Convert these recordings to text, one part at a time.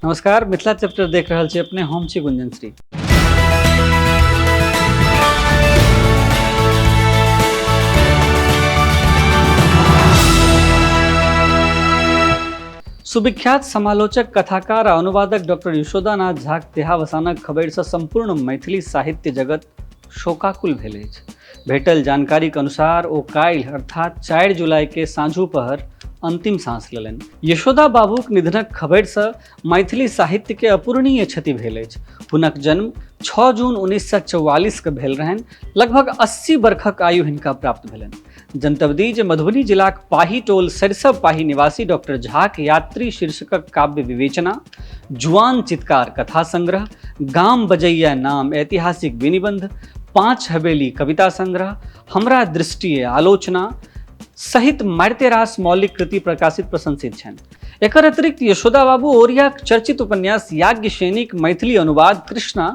नमस्कार, मिथिला चैप्टर देख रहल छी अपने, हम छी गुंजन श्री। सुविख्यात समालोचक, कथाकार आ अनुवादक डॉक्टर यशोदानाथ झाक देहावसानक खबरिसँ सम्पूर्ण मैथिली साहित्य जगत शोकाकुल भेल अछि। भेटल जानकारीक अनुसार ओ काल्हि अर्थात 4 जुलाई के साँझू पहर अंतिम सांस लेलनि। यशोदा बाबूक निधनक खबरिसँ मैथिली साहित्यके अपूरणीय क्षति भेल अछि। हुनक जन्म 6 जून 1944 के भेल रहनि। लगभग 80 बरखक आयु हिनका प्राप्त भेलनि। जनतब दी जे मधुबनी जिलाक पाही टोल सरिसब पाही निवासी डॉक्टर झाक यात्री शीर्षकक काव्य विवेचना, जुआन चित्कार कथा संग्रह, गाम बजैया नाम ऐतिहासिक विनिबंध, पाँच हवेली कविता संग्रह, हमरा दृष्टिये आलोचना सहित मारिते रास मौलिक कृति प्रकाशित प्रशंसित छनि। एकर अतिरिक्त यशोदा बाबू ओरियाक चर्चित उपन्यास याज्ञसेनीक मैथिली अनुवाद कृष्णा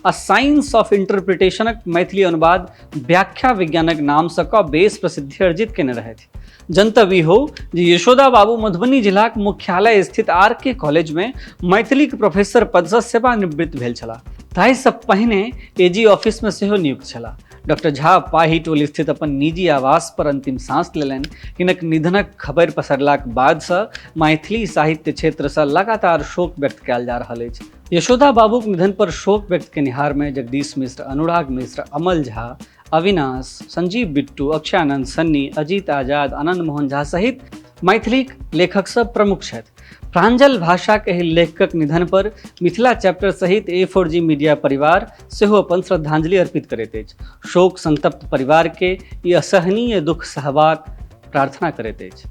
आ साइंस ऑफ इंटरप्रिटेशनक मैथिली अनुवाद व्याख्या विज्ञानक नामसँ कऽ बेस प्रसिद्धि अर्जित केने रहथि। जनतब ई हो जे यशोदा बाबू मधुबनी जिलाक मुख्यालय स्थित आर के कॉलेजमे मैथिलीक प्रोफेसर पदसँ सेवानिवृत्त भेल छलाह। ताहिसँ पहिने एजी ऑफिसमे सेहो नियुक्त छलाह। डॉक्टर झा पाही टोल स्थित अपन निजी आवास पर अंतिम सांस लेलनि। हिनक निधनक खबरि पसरलाक बादसँ मैथिली साहित्य क्षेत्रसँ लगातार शोक व्यक्त कयल जा रहल अछि। यशोदा बाबूक निधन पर शोक व्यक्त केनिहारमे जगदीश मिश्र, अनुराग मिश्र, अमल झा, अविनाश, संजीव बिट्टू, अक्षयानंद सन्नी, अजीत आजाद, आनंद मोहन झा सहित मैथिलीक लेखक सब प्रमुख छथि। प्रांजल भाषाक एहि लेखकक निधन पर मिथिला चैप्टर सहित ए फोर जी मीडिया परिवार सेहो अपन श्रद्धांजलि अर्पित करैत अछि। शोक संतप्त परिवार के ई असहनीय दुख सहबाक प्रार्थना करैत अछि।